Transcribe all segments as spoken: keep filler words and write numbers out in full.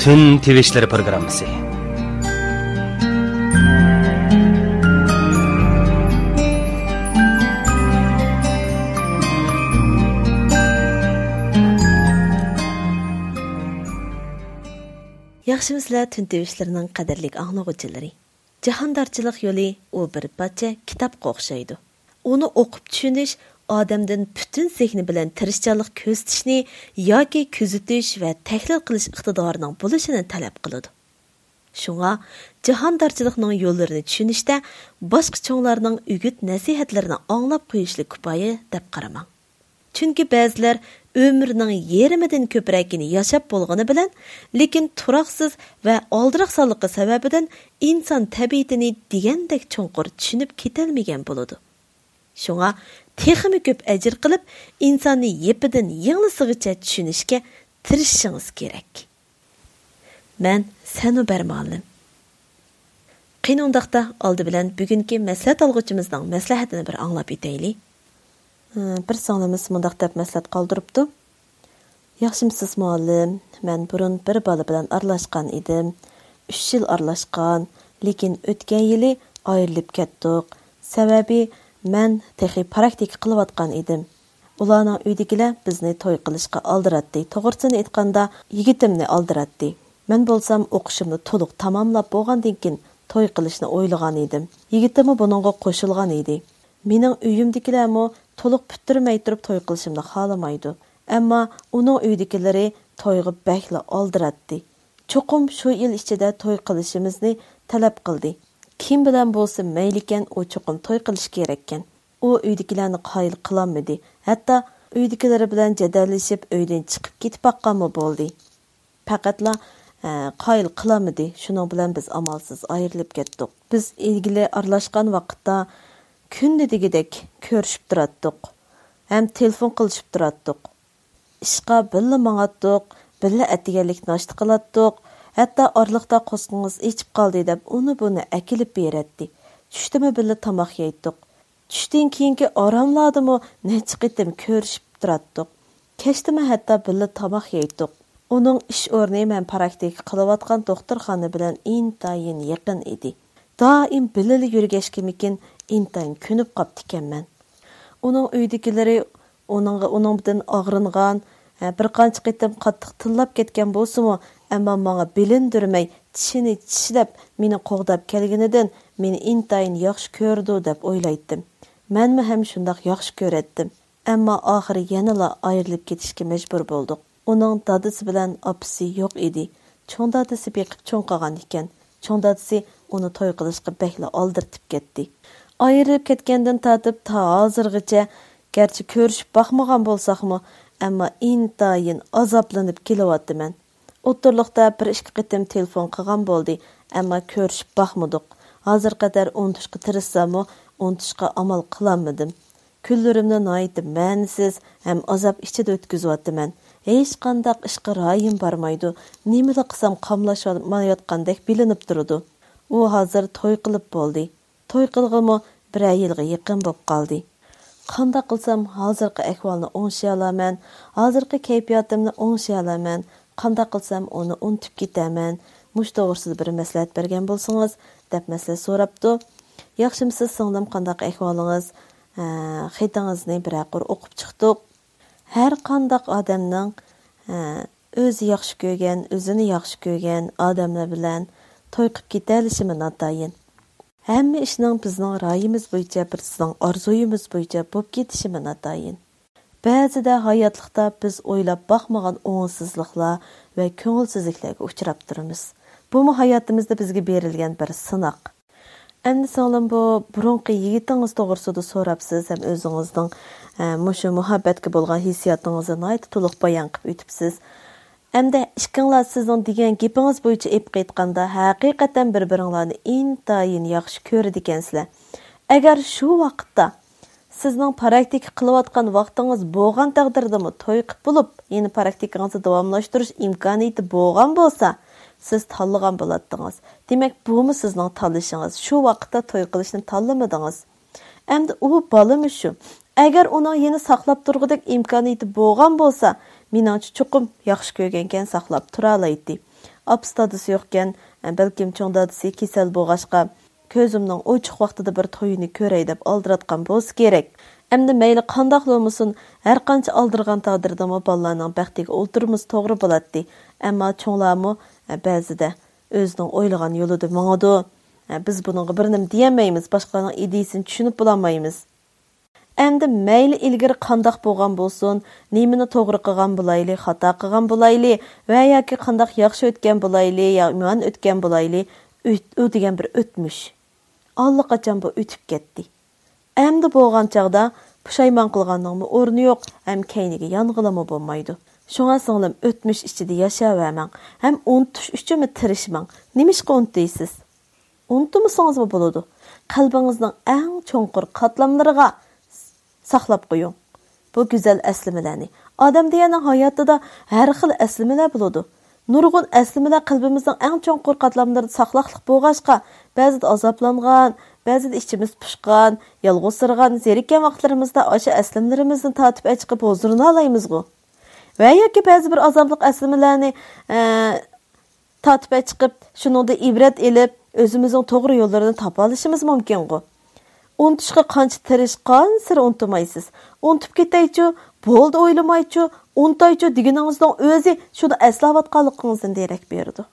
تۈن تىۋىشلىرى پروگراممىسى. ياخشىمۇسىلەر تۈن تىۋىشلىرىنىڭ قەدىرلىك ئاڭلىغۇچىلىرى؟ جاھاندارچىلىق يولى ئۇ بىر پارچە كىتابقا ئوخشايدۇ. ئۇنى ئوقۇپ چۈشىنىش ئادەمدىن پۈتۈن زېھنى بىلەن تىرىشچانلىق كۆرسىتىشنى ياكى كۆزىتىش ۋە تەھلىل قىلىش ئىقتىدارىنىڭ بولۇشىنى تەلەپ قىلىدۇ. شۇڭا جاھاندارچىلىقنىڭ يوللىرىنى چۈشىنىشتە باشقا چوڭلارنىڭ ئۈگۈت نەسىھەتلىرىنى ئاڭلاپ قويۇشلا كۇپايە دەپ قارىماڭ. چۈنكى بەزىلەر ئۆمرىنىڭ يېرىمىدىن كۆپرەكىنى ياشاپ بولغىنى بىلەن، لېكىن تۇراقسىز ۋە ئالدىراقسانلىقى سەۋەبىدىن ئىنسان تەبىئىتىنى دېگەندەك چوڭقۇر چۈشىنىپ كېتەلمىگەن بولىدۇ. شۇڭا تېخىمۇ كۆپ ئەجىر قىلىپ، ئىنساننى يېپىدىن يىڭنىسىغىچە چۈشىنىشكە تىرىشىشىڭىز كېرەك. مەن سەنۇبەر مۇئەللىم. قېنى ئۇنداقتا، ئالدى بىلەن بۈگۈنكى مەسلىھەت ئالغۇچىمىزنىڭ مەسلىھەتىنى بىر ئاڭلاپ ئۆتەيلى. ھە، بىر سىڭلىمىز مۇنداق دەپ مەسلىھەت قالدۇرۇپتۇ: «ياخشىمۇسىز مۇئەللىم؟ مەن بۇرۇن بىر بالا بىلەن ئارىلاشقان ئىدىم. ئۈچ يىل ئارىلاشقان، لېكىن ئۆتكەن يىلى ئايرىلىپ كەتتۇق. سەۋەبى، مەن تېخى پراكتىكا قىلىۋاتقان ئىدىم. ئۇلارنىڭ ئۆيىدىكىلەر بىزنى توي قىلىشقا ئالدىراتتى. توغرىسىنى ئېيتقاندا، يىگىتىمنى ئالدىراتتى. مەن بولسام ئوقۇشۇمنى تولۇق تاماملاپ بولغاندىن كېيىن توي قىلىشنى ئويلىغان ئىدىم. يىگىتىممۇ بۇنىڭغا قوشۇلغان ئىدى. مېنىڭ ئۆيۈمدىكىلەرمۇ تولۇق پۈتتۈرمەي تۇرۇپ توي قىلىشىمنى خالىمايدۇ. ئەمما ئۇنىڭ ئۆيىدىكىلىرى تويغا بەكلا ئالدىراتتى. چوقۇم شۇ يىل ئىچىدە توي قىلىشىمىزنى تەلەپ قىلدى. كىم بىلەن بولسا مەيلىكەن، ئۇ چوقۇم توي قىلىشى كېرەككەن.» ئۇ ئۆيدىكىلەرنى قايىل قىلالمىدى. ھەتتا ئۆيدىكىلىرى بىلەن جېدەللىشىپ، ئۆيدىن چىقىپ كېتىپ باققانمۇ بولدى. پەقەتلا، ئە، قايىل قىلالمىدى. شۇنىڭ بىلەن بىز ئامالسىز ئايرىلىپ كەتتۇق. بىز ئىلگىرى ئارىلاشقان ۋاقىتتا كۈندە دېگۈدەك كۆرۈشۈپ تۇراتتۇق ھەم تېلېفون قىلىشىپ تۇراتتۇق. ئىشقا بىللە ماڭاتتۇق، بىللە ئەتىگەنلىك ناشتا قىلاتتۇق. ھەتتا ئارىلىقتا قورسىقىڭىز ئېچىپ قالدى دەپ ئۇنى بۇنى ئەكېلىپ بېرەتتى. چۈشتىمۇ بىللە تاماق يەيتتۇق. چۈشتىن كېيىنكى ئاراملاردىمۇ نەچچە قېتىم كۆرۈشۈپ تۇراتتۇق. كەچتىمۇ ھەتتا بىللە تاماق يەيتتۇق. ئۇنىڭ ئىش ئورنى مەن پراكتىكا قىلىۋاتقان دوختۇرخانا بىلەن ئىنتايىن يېقىن ئىدى. دائىم بىللىلا يۈرگەچكىمىكىن، ئىنتايىن كۆنۈپ قاپتىكەنمەن. ئۇنىڭ ئۆيىدىكىلىرى ئۇنىڭغا، ئۇنىڭدىن ئاغرىنغان، ھە، بىر قانچە قېتىم قاتتىق تىللاپ كەتكەن بولسىمۇ، ئەمما ماڭا بىلىندۈرمەي، چىشىنى چىشلەپ، مېنى قوغداپ كەلگىنىدىن مېنى ئىنتايىن ياخشى كۆرىدۇ دەپ ئويلايتتىم. مەنمۇ ھەم شۇنداق ياخشى كۆرەتتىم. ئەمما ئاخىرى يەنىلا ئايرىلىپ كېتىشكە مەجبۇر بولدۇق. ئۇنىڭ دادىسى بىلەن ئاپىسى يوق ئىدى. چوڭ دادىسى بېقىپ چوڭ قىلغان ئىكەن. چوڭ دادىسى ئۇنى توي قىلىشقا بەكلا ئالدىرىتىپ كەتتى. ئايرىلىپ كەتكەندىن تارتىپ تا ھازىرغىچە، گەرچە كۆرۈشۈپ باقمىغان بولساقمۇ، ئەمما ئىنتايىن ئازابلىنىپ كېلىۋاتىمەن. ئوتتۇرىلىقتا بىر ئىككى قېتىم تېلېفون قىلغان بولدى، ئەمما كۆرۈشۈپ باقمىدۇق. ھازىرغا قەدەر ئۇنتۇشقا تىرىشساممۇ، ئۇنتۇشقا ئامال قىلالمىدىم. كۈنلىرىمنى ناھايىتى مەنىسىز ھەم ئازاب ئىچىدە ئۆتكۈزۈۋاتىمەن. ھېچقانداق ئىشقا رايىم بارمايدۇ. نېمىلا قىلسام قاملاشمايۋاتقاندەك بىلىنىپ تۇرىدۇ. ئۇ ھازىر توي قىلىپ بولدى. توي قىلغىلىمۇ بىرەر يىلغا يېقىن بولۇپ قالدى. قانداق قىلسام ھازىرقى ئەھۋالنى ئوڭشىيالايمەن؟ ھازىرقى كەيپىياتىمنى ئوڭشىيالايمەن؟ قانداق قىلسام ئۇنى ئۇنتۇپ كېتەرمەن؟ مۇشۇ توغرىسىدا بىر مەسلىھەت بەرگەن بولسىڭىز، دەپ مەسلىھەت سوراپتۇ. ياخشىمسىز سىڭلىم، قانداق ئەھۋالىڭىز؟ ھە، خېتىڭىزنى بىرەر قۇر ئوقۇپ چىقتۇق. ھەر قانداق ئادەمنىڭ، ھە، ئۆزى ياخشى كۆرگەن، ئۆزىنى ياخشى كۆرگەن ئادەملەر بىلەن توي قىپ كېتەلىشىمۇ ناتايىن. ھەممە ئىشنىڭ بىزنىڭ رايىمىز بويىچە، بىزنىڭ ئارزۇيىمىز بويىچە بوپ كېتىشىمۇ ناتايىن. بەزىدە ھاياتلىقتا بىز ئويلاپ باقمىغان ئوڭۇشسىزلىقلار ۋە كۆڭۈلسىزلىكلەرگە ئۇچراپ تۇرىمىز. بۇمۇ ھاياتىمىزدا بىزگە بېرىلگەن بىر سىناق. ئەمدى سىڭلىم، بۇ بۇرۇنقى يىگىتىڭىز توغرىسىدا سوراپسىز ھەم ئۆزىڭىزنىڭ، ئە، مۇشۇ مۇھەببەتكە بولغان ھېسسىياتىڭىزنى ناھايىتى تولۇق بايان قىلىپ ئۆتۈپسىز. ئەمدى ئىككىڭلار سىزنىڭ دېگەن گېپىڭىز بويىچە ئېلىپ قېيتقاندا، ھەقىقەتەن بىر-بىرىڭلارنى ئىنتايىن ياخشى كۆرىدىكەنسىلەر. ئەگەر شۇ ۋاقىتتا سىزنىڭ پراكتىكا قىلىۋاتقان ۋاقتىڭىز بولغان تەقدىردىمۇ توي قىپ بولۇپ، يەنە پراكتىكىڭىزنى داۋاملاشتۇرۇش ئىمكانىيىتى بولغان بولسا، سىز تاللىغان بولاتتىڭىز. دېمەك، بۇمۇ سىزنىڭ تاللىشىڭىز. شۇ ۋاقىتتا توي قىلىشنى تاللىمىدىڭىز. ئەمدى ئۇ بالىمۇ شۇ. ئەگەر ئۇنىڭ يەنە ساقلاپ تۇرغۇدەك ئىمكانىيىتى بولغان بولسا، مېنىڭچە چوقۇم ياخشى كۆرگەنكەن، ساقلاپ تۇرالايتتى. ئاپىسى دادىسى يوقكەن، بەلكىم چوڭ دادىسى كېسەل بولغاچقا، كۆزۈمنىڭ ئوچۇق ۋاقتىدا بىر تويىنى كۆرەي دەپ ئالدىراتقان بولسا كېرەك. ئەمدى مەيلى قانداقلا بولمىسۇن، ھەرقانچە ئالدىرىغان تەقدىردىمۇ بالىلارنىڭ بەختىگە ئولتۇرمىسا توغرا بولاتتى. ئەمما چوڭلارمۇ، بەزىدە ئۆزىنىڭ ئويلىغان يولىدا ماڭىدۇ. بىز بۇنىڭغا بىر نېمە دېيەلمەيمىز، باشقىلارنىڭ ئىدىيىسىنى چۈشىنىپ بولالمايمىز. ئەمدى مەيلى ئىلگىرى قانداق بولغان بولسۇن، نېمىنى توغرا قىلغان بولايلى، خاتا قىلغان بولايلى ۋە ياكى قانداق ياخشى ئۆتكەن بولايلى يا يامان ئۆتكەن بولايلى، ئۆت-، ئۇ دېگەن بىر ئۆتمۈش. ئاللىقاچان بۇ ئۆتۈپ كەتتى. ئەمدى بولغان چاغدا پۇشايمان قىلغاننىڭمۇ ئورنى يوق، ھەم كەينىگە يانغىلىمۇ بولمايدۇ. شۇڭا سىڭلىم، ئۆتمۈش ئىچىدە ياشاۋەرمەڭ، ھەم ئۇنتۇش ئۈچۈنمۇ تىرىشماڭ. نېمىشقا ئۇنتۇيسىز؟ ئۇنتۇمىسىڭىزمۇ بولىدۇ. قەلبىڭىزنىڭ ئەڭ چوڭقۇر قاتلاملىرىغا ساقلاپ قويۇڭ بۇ گۈزەل ئەسلىمىلەرنى. ئادەم دېگەننىڭ ھاياتىدا ھەر خىل ئەسلىمىلەر بولىدۇ. نۇرغۇن ئەسلىمىلەر قەلبىمىزنىڭ ئەڭ چوڭقۇر قاتلاملىرىدا ساقلاقلىق بولغاچقا، بەزىدە ئازابلانغان، بەزىدە ئىچىمىز پۇشقان، يالغۇزسىرىغان، زېرىككەن ۋاقىتلىرىمىزدا ئاشۇ ئەسلىمىلىرىمىزنى تارتىپ ئەچىقىپ ھۇزۇرلىنالايمىزغۇ. ۋە ياكى بەزى بىر ئازابلىق ئەسلىمىلەرنى، ئە، تارتىپ ئەچىقىپ، شۇنىڭدىن ئىبرەت ئېلىپ، ئۆزىمىزنىڭ توغرا يوللىرىنى تاپالىشىمىز مۇمكىنغۇ. ئۇنتۇشقا قانچە تىرىشقانسېرى ئۇنتۇمايسىز. ئۇنتۇپ كېتەيچۇ، بولدى ئويلىمايچۇ، ئۇنتايچۇ دېگىنىڭىزنىڭ ئۆزى شۇنى ئەسلەۋاتقانلىقىڭىزدىن دېرەك بېرىدۇ.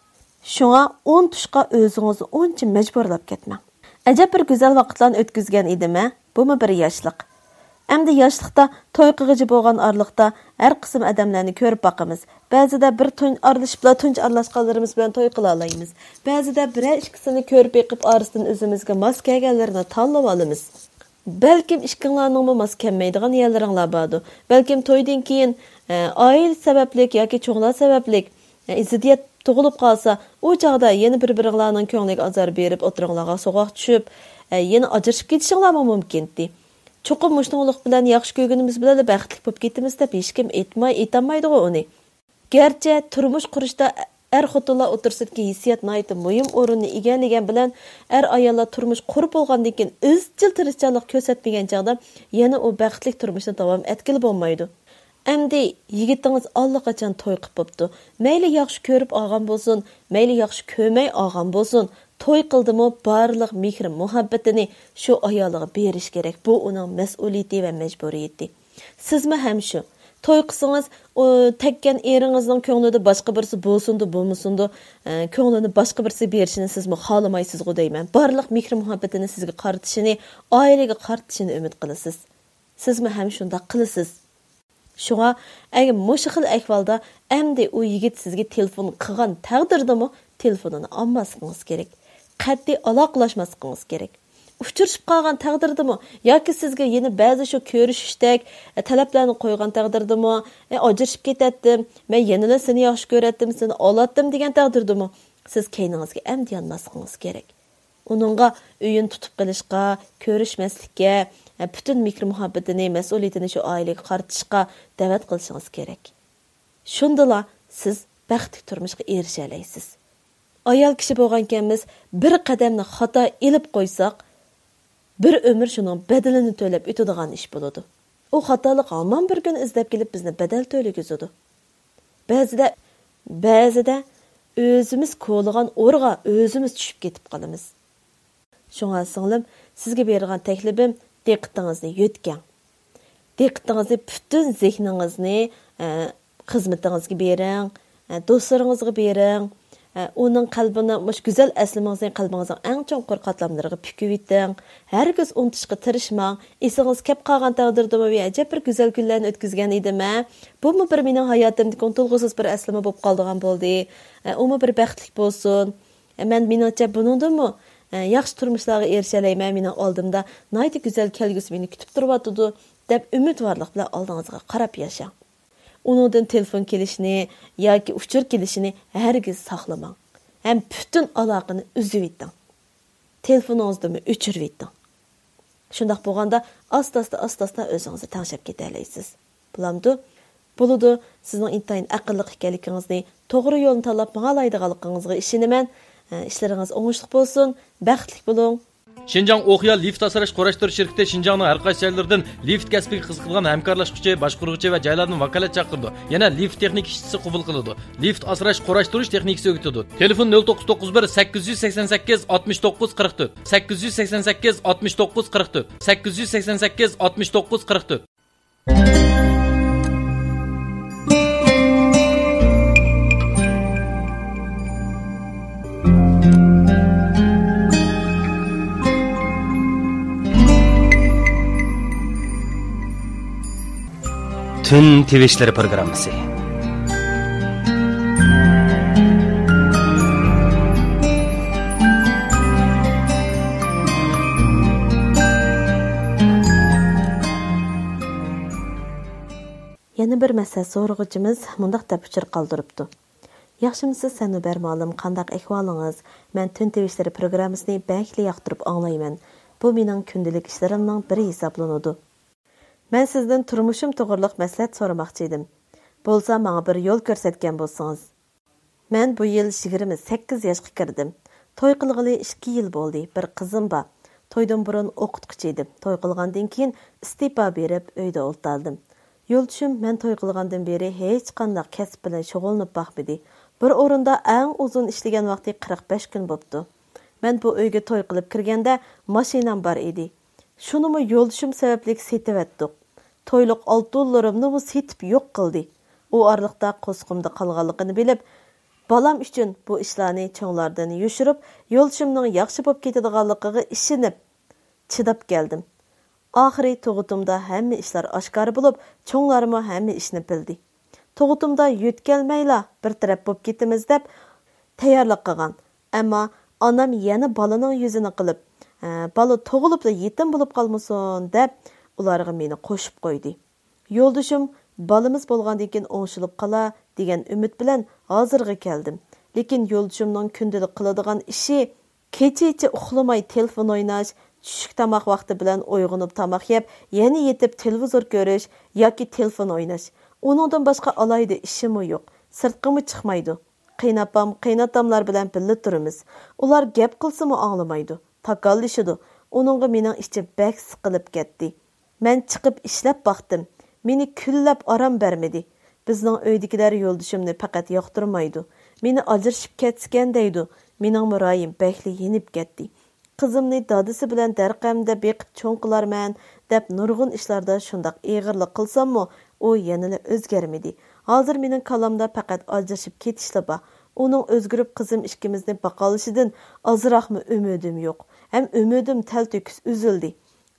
شۇڭا ئۇنتۇشقا ئۆزىڭىزنى ئۇنچە مەجبۇرلاپ كەتمەڭ. ئەجەب بىر گۈزەل ۋاقىتلارنى ئۆتكۈزگەن ئىدىم-ھە، بۇمۇ بىر ياشلىق. ئەمدى ياشلىقتا توي قىلغۇچى بولغان ئارىلىقتا ھەر قىسىم ئادەملەرنى كۆرۈپ باقىمىز. بەزىدە بىر تۇنجى ئارىلىشىپلا تۇنجى ئارىلاشقانلىرىمىز بىلەن توي قىلالايمىز. بەزىدە بىرەر ئىككىسىنى كۆرۈپ بېقىپ ئارىسىدىن ئۆزىمىزگە ماس كەلگەنلىرىنى تاللىۋالىمىز. بەلكىم ئىككىڭلارنىڭمۇ ماس كەلمەيدىغان يەرلىرىڭلار باردۇ. بەلكىم تويدىن كېيىن، ئە، ئائىلە سەۋەبلىك ياكى چوڭلار سەۋەبلىك، ئە، زىددىيەت تۇغۇلۇپ قالسا، ئۇ چاغدا يەنە بىر-بىرىڭلارنىڭ كۆڭلىگە ئازار بېرىپ، ئوتتۇرىڭلارغا سوغۇق چۈشۈپ، ئە، يەنە ئاجرىشىپ كېتىشىڭلارمۇ مۇمكىنتى. چوقۇم مۇشۇنىڭلىق بىلەن ياخشى كۆرگىنىمىز بىلەنلا بەختلىك بولۇپ كېتىمىز دەپ ھېچكىم ئېيتماي، ئېيتالمايدىغۇ ئۇنى. گەرچە تۇرمۇش قۇرۇشتا ئەر-خوتۇنلار ئوتتۇرىسىدىكى ھېسسىيات ناھايىتى مۇھىم ئورۇننى ئىگىلىگەن بىلەن، ئەر-ئاياللار تۇرمۇش قۇرۇپ بولغاندىن كېيىن ئىزچىل تىرىشچانلىق كۆرسەتمىگەن چاغدا، يەنە ئۇ بەختلىك تۇرمۇشنى داۋام ئەتكىلى بولمايدۇ. ئەمدى يىگىتىڭىز ئاللىقاچان توي قىلىپ بوپتۇ. مەيلى ياخشى كۆرۈپ ئالغان بولسۇن، مەيلى ياخشى كۆرمەي ئالغان بولسۇن، توي قىلدىمۇ بارلىق مېھرى-مۇھەببىتىنى شۇ ئايالىغا بېرىش كېرەك. بۇ ئۇنىڭ مەسئۇلىيىتى ۋە مەجبۇرىيىتى. سىزمۇ ھەم شۇ. توي قىلسىڭىز، ئۇ تەگكەن ئېرىڭىزنىڭ كۆڭلىدە باشقا بىرسى بولسۇندۇ، بولمىسۇندۇ، ئە، كۆڭلىنى باشقا بىرسىگە بېرىشىنى سىزمۇ خالىمايسىزغۇ دەيمەن. بارلىق مېھرى-مۇھەببىتىنى سىزگە قارىتىشىنى، ئائىلىگە قارىتىشىنى ئۈمىد قىلىسىز. سىزمۇ ھەم شۇنداق قىلىسىز. شۇڭا، ئەگەر مۇشۇ خىل ئەھۋالدا ئەمدى ئۇ يىگىت سىزگە تېلېفون قىلغان تەقدىردىمۇ، تېلېفونىنى ئالماسلىقىڭىز كېرەك. قەتئىي ئالاقىلاشماسلىقىڭىز كېرەك. ئۇچرىشىپ قالغان تەقدىردىمۇ ياكى سىزگە يەنە بەزى شۇ كۆرۈشۈشتەك، ئە، تەلەپلەرنى قويغان تەقدىردىمۇ، ئە، ئاجرىشىپ كېتەتتىم، مەن يەنىلا سېنى ياخشى كۆرەتتىم، سېنى ئالاتتىم دېگەن تەقدىردىمۇ سىز كەينىڭىزگە ئەمدى يانماسلىقىڭىز كېرەك. ئۇنىڭغا ئۆيىنى تۇتۇپ قېلىشقا، كۆرۈشمەسلىككە، ئە، پۈتۈن مېھرى-مۇھەببىتىنى، مەسئۇلىيىتىنى شۇ ئائىلىگە قارىتىشقا دەۋەت قىلىشىڭىز كېرەك. شۇندىلا سىز بەختلىك تۇرمۇشقا ئېرىشەلەيسىز. ئايال كىشى بولغانكەنمىز، بىر قەدەمنى خاتا ئېلىپ قويساق، بىر ئۆمۈر شۇنىڭ بەدىلىنى تۆلەپ ئۆتىدىغان ئىش بولىدۇ. ئۇ خاتالىق ھامان بىر كۈنى ئىزدەپ كېلىپ، بىزنى بەدەل تۆلىگۈزىدۇ. بەزىدە، بەزىدە ئۆزىمىز كولىغان ئورغا ئۆزىمىز چۈشۈپ كېتىپ قالىمىز. شۇڭا سىڭلىم، سىزگە بېرىدىغان تەكلىپىم، دىققىتىڭىزنى يۆتكەڭ. دىققىتىڭىزنى، پۈتۈن زېھنىڭىزنى، ئە، خىزمىتىڭىزگە بېرىڭ، ئە، دوستلىرىڭىزغا بېرىڭ. ئە، ئۇنىڭ قەلبىنى، مۇشۇ گۈزەل ئەسلىمىڭىزنى قەلبىڭىزنىڭ ئەڭ چوڭقۇر قاتلاملىرىغا پۈكۈۋېتىڭ. ھەرگىز ئۇنتۇشقا تىرىشماڭ. ئېسىڭىز كەپ قالغان تەقدىردىمۇ، ۋى ئەجەب بىر گۈزەل كۈنلەرنى ئۆتكۈزگەن ئىدىم، ھە. بۇمۇ بىر مېنىڭ ھاياتىمدىكى ئۇنتۇلغۇسىز بىر ئەسلىمە بولۇپ قالىدىغان بولدى. ئە، ئۇمۇ بىر بەختلىك بولسۇن. ئە، مەن، مېنىڭچە، بۇنىڭدىنمۇ، ئە، ياخشى تۇرمۇشلارغا ئېرىشەلەيمەن، مېنىڭ ئالدىمدا ناھايىتى گۈزەل كەلگۈسى مېنى كۈتۈپ تۇرۇۋاتىدۇ، دەپ ئۈمىدۋارلىق بىلەن ئالدىڭىزغا قاراپ ياشاڭ. ئۇنىڭدىن تېلېفون كېلىشىنى ياكى ئۇچۇر كېلىشىنى ھەرگىز ساقلىماڭ. ھەم پۈتۈن ئالاقىنى ئۈزۈۋېتىڭ. تېلېفونىڭىزنىمۇ ئۆچۈرۈۋېتىڭ. شۇنداق بولغاندا ئاستا-ئاستا، ئاستا-ئاستا ئۆزىڭىزنى تەڭشەپ كېتەلەيسىز. بولامدۇ؟ بولىدۇ. سىزنىڭ ئىنتايىن ئەقىللىق ئىكەنلىكىڭىزنى، توغرا يولنى تاللاپ ماڭالايدىغانلىقىڭىزغا ئىشىنىمەن. ئىشلىرىڭىز ئوڭۇشلۇق بولسۇن. بەختلىك بولۇڭ. شىنجاڭ ئوخيا لىفت ئاسراش قۇراشتۇرۇش شىركىتى شىنجاڭنىڭ ھەر قايسى جايلىرىدىن لىفت كەسپىگە قىزىقىدىغان ھەمكارلاشقۇچى، باشقۇرغۇچى ۋە جايلاردىن ۋاكالەت چاقىرىدۇ. يەنە لىفت تېخنىك ئىشچىسى قوبۇل قىلىدۇ. لىفت ئاسراش قۇراشتۇرۇش تېخنىكىسى ئۆگىتىدۇ. تېلېفون: نۆل توققۇز توققۇز بىر، سەككىز يۈز سەكسەن سەككىز، ئاتمىش توققۇز، قىرىق تۆت، سەككىز يۈز سەكسەن سەككىز، ئاتمىش توققۇز، قىرىق تۆت، سەككىز يۈز سەكسەن سەككىز، ئاتمىش توققۇز، قىرىق تۆت. تۈن تىۋىشلىرى پروگراممىسى. يەنە بىر مەسلىھەت سورىغۇچىمىز مۇنداق دەپ ئۇچۇر قالدۇرۇپتۇ: «ياخشىمۇسىز سەنۇبەر مۇئەللىم، قانداق ئەھۋالىڭىز؟ مەن تۈن تىۋىشلىرى پروگراممىسىنى بەكلا ياقتۇرۇپ ئاڭلايمەن. بۇ مېنىڭ كۈندىلىك ئىشلىرىمنىڭ بىرى ھېسابلىنىدۇ. مەن سىزدىن تۇرمۇشۇم توغرىلىق مەسلىھەت سورىماقچى ئىدىم. بولسا ماڭا بىر يول كۆرسەتكەن بولسىڭىز.» مەن بۇ يىل يىگىرمە سەككىز ياشقا كىردىم. توي قىلغىلى ئىككى يىل بولدى، بىر قىزىم بار. تويدىن بۇرۇن ئوقۇتقۇچى ئىدىم. توي قىلغاندىن كېيىن ئىستېپا بېرىپ ئۆيدە ئولتۇردۇم. يولدىشىم مەن توي قىلغاندىن بېرى ھېچقانداق كەسىپ بىلەن شۇغۇللىنىپ باقمىدى. بىر ئورۇندا ئەڭ ئۇزۇن ئىشلىگەن ۋاقتى قىرىق بەش كۈن بوپتۇ. مەن بۇ ئۆيگە توي قىلىپ كىرگەندە ماشىنام بار ئىدى. شۇنىمۇ يولدىشىم سەۋەبلىك سېتىۋەتتۇق. تويلۇق ئالتۇنلىرىمنىمۇ سېتىپ يوق قىلدى. ئۇ ئارىلىقتا قورسىقىمدا قالغانلىقىنى بىلىپ، بالام ئۈچۈن بۇ ئىشلارنى چوڭلاردىن يوشۇرۇپ، يولدىشىمنىڭ ياخشى بولۇپ كېتىدىغانلىقىغا ئىشىنىپ، چىداپ كەلدىم. ئاخىرى تۇغۇتۇمدا ھەممە ئىشلار ئاشكارا بولۇپ، چوڭلارمۇ ھەممە ئىشنى بىلدى. تۇغۇتۇمدا يۆتكەلمەيلا بىر تەرەپ بولۇپ كېتىمىز دەپ تەييارلىق قىلغان. ئەمما ئانام يەنە بالىنىڭ يۈزىنى قىلىپ، «ھە، بالا تۇغۇلۇپلا يېتىم بولۇپ قالمىسۇن» دەپ، ئۇلارغا مېنى قوشۇپ قويدى. يولدىشىم بالىمىز بولغاندىن كېيىن ئوڭشىلىپ قالار دېگەن ئۈمىد بىلەن ھازىرغا كەلدىم. لېكىن يولدىشىمنىڭ كۈندىلىك قىلىدىغان ئىشى كېچىچە ئۇخلىماي تېلېفون ئويناش، چۈشلۈك تاماق ۋاقتى بىلەن ئويغىنىپ تاماق يەپ، يەنە يېتىپ تېلېۋىزور كۆرۈش ياكى تېلېفون ئويناش. ئۇنىڭدىن باشقا ئالاھىدە ئىشىمۇ يوق. سىرتقىمۇ چىقمايدۇ. قېيىنئاپام، قېيىنئاتاملار بىلەن بىللە تۇرىمىز. ئۇلار گەپ قىلسىمۇ ئاڭلىمايدۇ. تاكاللىشىدۇ. ئۇنىڭغا مېنىڭ ئىچىم بەك سىقىلىپ كەتتى. مەن چىقىپ ئىشلەپ باقتىم. مېنى كۈنلەپ ئارام بەرمىدى. بىزنىڭ ئۆيدىكىلەر يولدىشىمنى پەقەت ياقتۇرمايدۇ. مېنى ئاجرىشىپ كەتسىكەن دەيدۇ. مېنىڭمۇ رايىم بەكلا يېنىپ كەتتى. قىزىمنى دادىسى بىلەن دەرقەمدە بېقىپ چوڭ قىلارمەن دەپ نۇرغۇن ئىشلاردا شۇنداق ئېغىرلىق قىلساممۇ، ئۇ يەنىلا ئۆزگەرمىدى. ھازىر مېنىڭ كاللامدا پەقەت ئاجرىشىپ كېتىشلا بار. ئۇنىڭ ئۆزگىرىپ قىزىم ئىككىمىزنى باقالىشىدىن ئازراقمۇ ئۈمىدىم يوق. ھەم ئۈمىدىم تەلتۆكۈس ئۈزۈلدى.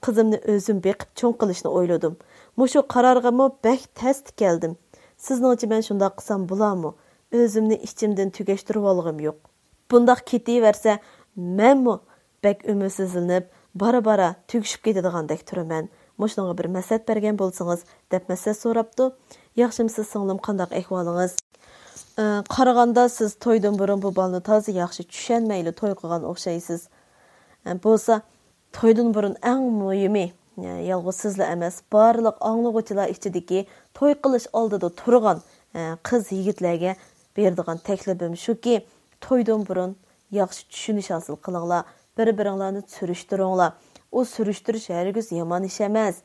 قىزىمنى ئۆزۈم بېقىپ چوڭ قىلىشنى ئويلىدىم. مۇشۇ قارارغىمۇ بەك تەستە كەلدىم. سىزنىڭچە مەن شۇنداق قىلسام بولارمۇ؟ ئۆزۈمنى ئىچىمدىن تۈگەشتۈرۈۋالغۇم يوق. بۇنداق كېتىۋەرسە، مەنمۇ بەك ئۈمىدسىزلىنىپ، بارا-بارا تۈگىشىپ كېتىدىغاندەك تۇرىمەن. مۇشۇنىڭغا بىر مەسلىھەت بەرگەن بولسىڭىز، دەپ مەسلىھەت سوراپتۇ. ياخشىمسىز سىڭلىم، قانداق ئەھۋالىڭىز؟ ئە، قارىغاندا سىز تويدىن بۇرۇن بۇ بالىنى تازا ياخشى چۈشەنمەيلا توي قىلغان ئوخشايسىز. ئە، بولسا، تويدىن بۇرۇن ئەڭ مۇھىمى، ئە، يالغۇز سىزلا ئەمەس، بارلىق ئاڭلىغۇچىلار ئىچىدىكى توي قىلىش ئالدىدا تۇرغان، ئە، قىز يىگىتلەرگە بېرىدىغان تەكلىپىم شۇكى، تويدىن بۇرۇن ياخشى چۈشىنىش ھاسىل قىلىڭلار، بىر-بىرىڭلارنى سۈرۈشتۈرۈڭلار. ئۇ سۈرۈشتۈرۈش ھەرگىز يامان ئىش ئەمەس.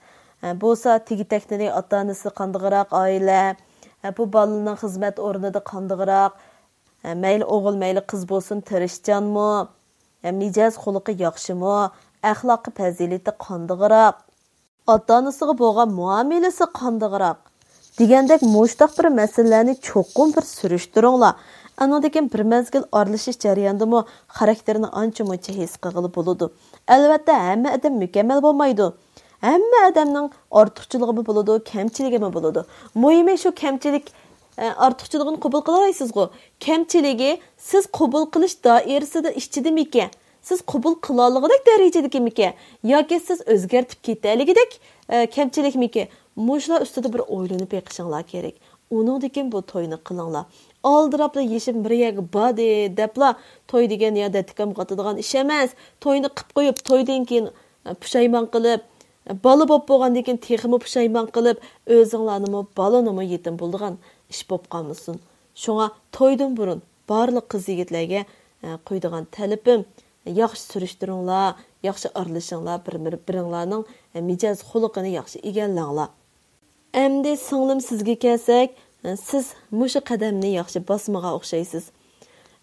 ئە، بولسا تېگى-تەكتىلى، ئاتا-ئانىسى قاندىقراق ئائىلە، ئە، بۇ بالىنىڭ خىزمەت ئورنىدا قاندىقراق، ئە، مەيلى ئوغۇل، مەيلى قىز بولسۇن، تىرىشچانمۇ، ئە، مىجەز خۇلقى ياخشىمۇ، ئەخلاقى پەزىلىتى قاندىقراق، ئاتا-ئانىسىغا بولغان مۇئامىلىسى قانداقراق؟ دېگەندەك مۇشۇنداق بىر مەسىلىلەرنى چوقۇم بىر سۈرۈشتۈرۈڭلار. ئانىڭدىن كېيىن بىر مەزگىل ئارىلىشىش جەريانىدىمۇ خاراكتېرىنى ئانچە-مۇنچە ھېس قىلغىلى بولىدۇ. ئەلۋەتتە، ھەممە ئادەم مۇكەممەل بولمايدۇ. ھەممە ئادەمنىڭ ئارتۇقچىلىقىمۇ بولىدۇ، كەمچىلىكىمۇ بولىدۇ. مۇھىمى شۇ كەمچىلىك، ئە، ئارتۇقچىلىقىنى قوبۇل قىلالايسىزغۇ؟ كەمچىلىكى سىز قوبۇل قىلىش دائىرىسىدە ئىچىدىمىكەن؟ سىز قوبۇل قىلالىغۇدەك دەرىجىدىكىمىكەن؟ ياكى سىز ئۆزگەرتىپ كېتەلىگۈدەك، ئە، كەمچىلىكمىكەن؟ مۇشۇلار ئۈستىدە بىر ئويلىنىپ بېقىشىڭلار كېرەك. ئۇنىڭدىن كېيىن بۇ توينى قىلىڭلار. ئالدىراپلا يېشىم بىر يەرگە باردى دەپلا توي دېگەن يا دەتتىكام قاتىدىغان ئىش ئەمەس. توينى قىپ قويۇپ، تويدىن كېيىن، ئە، پۇشايمان قىلىپ، ئە، بالا بولۇپ بولغاندىن كېيىن تېخىمۇ پۇشايمان قىلىپ، ئۆزۈڭلارنىمۇ، بالىنىمۇ يېتىم بولىدىغان ئىش بولۇپ قالمىسۇن. شۇڭا تويدىن بۇرۇن بارلىق قىز-يىگىتلەرگە، ئە، قويىدىغان تەلىپىم، ياخشى سۈرۈشتۈرۈڭلار، ياخشى ئارىلىشىڭلار، بىر-، بىرىڭلارنىڭ مىجەز خۇلقىنى ياخشى ئىگىلەڭلار. ئەمدى سىڭلىم سىزگە كەلسەك، سىز مۇشۇ قەدەمنى ياخشى باسمىغان ئوخشايسىز.